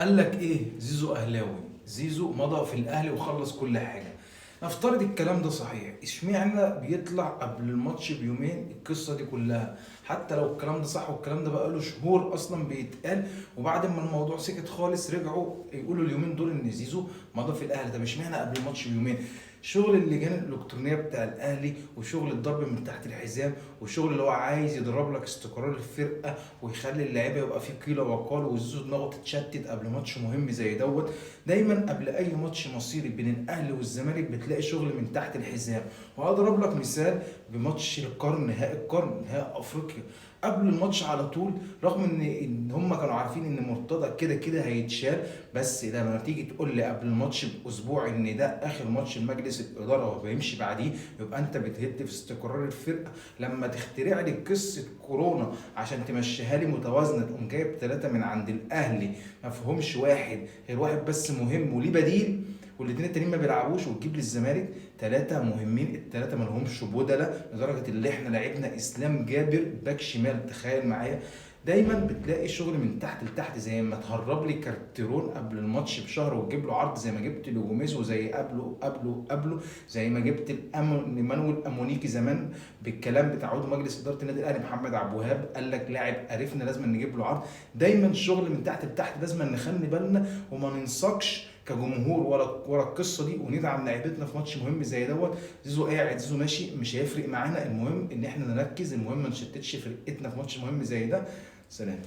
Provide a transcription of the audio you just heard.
قال لك ايه؟ زيزو اهلاوي، زيزو مضى في الاهلي وخلص كل حاجة. نفترض الكلام ده صحيح، اشمعنى بيطلع قبل الماتش بيومين القصة دي كلها؟ حتى لو الكلام ده صح، والكلام ده بقاله شهور اصلا بيتقال، وبعد ما الموضوع سكت خالص رجعوا يقولوا اليومين دول ان زيزو مضى في الاهلي. طب اشمعنى قبل الماتش بيومين؟ شغل اللجان الالكترونية بتاع الاهلي، وشغل الضرب من تحت الحزام، وشغل اللي هو عايز يضرب لك استقرار الفرقة ويخلي اللعيبة يبقى في قيله وقال، وزيزو دماغه تتشتت قبل ماتش مهم زي دوت. دايما قبل اي ماتش مصيري بين الاهلي والزمالك بتلاقي شغل من تحت الحزام. وهضرب لك مثال بماتش القرن، نهائي القرن، نهائي افريقيا، قبل الماتش على طول، رغم ان هم كانوا عارفين ان مرتضى كده كده هيتشال، بس لما تيجي تقول لي قبل الماتش باسبوع ان ده اخر ماتش لمجلس الادارة وهيمشي بعديه، يبقى انت بتهد في استقرار الفرقة. لما تخترع لي قصة كورونا عشان تمشيها لي متوازنة، تقوم جايب 3 من عند الاهلي ما فيهمش واحد غير واحد بس مهم وليه بديل، والاثنين التانيين ما بيلعبوش، وتجيب للزمالك 3 مهمين، ال3 ما لهمش بدله، لدرجة اللي احنا لعبنا اسلام جابر باك شمال. تخيل معايا، دايما بتلاقي شغل من تحت لتحت، زي ما تهرب لي كارتيرون قبل الماتش بشهر وتجيب له عرض، زي ما جبت لجوميز، وزي قبله قبله قبله، زي ما جبت لمانويل امونيكي زمان بالكلام بتاع عضو مجلس ادارة النادي الاهلي محمد عبد الوهاب، قال لك لاعب قرفنا لازم نجيب له عرض. دايما شغل من تحت لتحت، لازم نخلي بالنا وما ننساقش كجمهور ورا القصة دي، وندعم لعيبتنا في ماتش مهم زي دوت. زيزو قاعد، زيزو ماشي، مش هيفرق معانا، المهم ان احنا نركز، المهم ما نشتتش فرقتنا في ماتش مهم زي ده. سلام.